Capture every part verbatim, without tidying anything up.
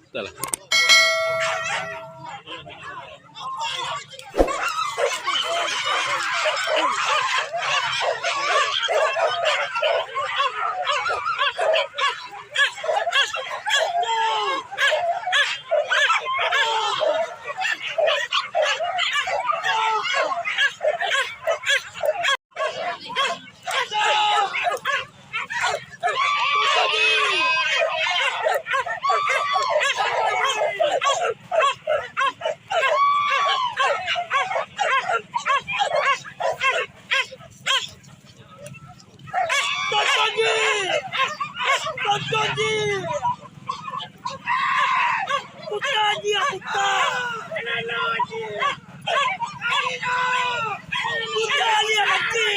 Dah lah. Tonton ji! Tonton ji! Puta ji, puta! Puta ji, mati!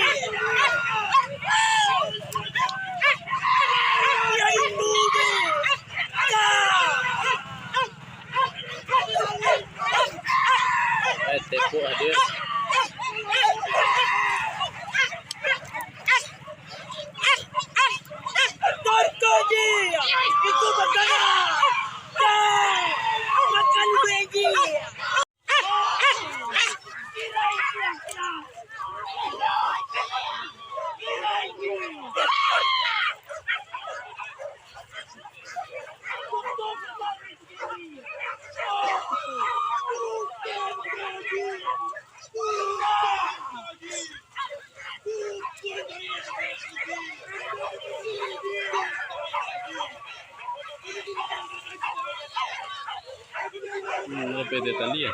Ya, ibu ji! Ya! Eh, tepuk hadir. Tonton ji! Itu bakana! Dah! Makan bae ji! Hmm, lebih dari tali ya.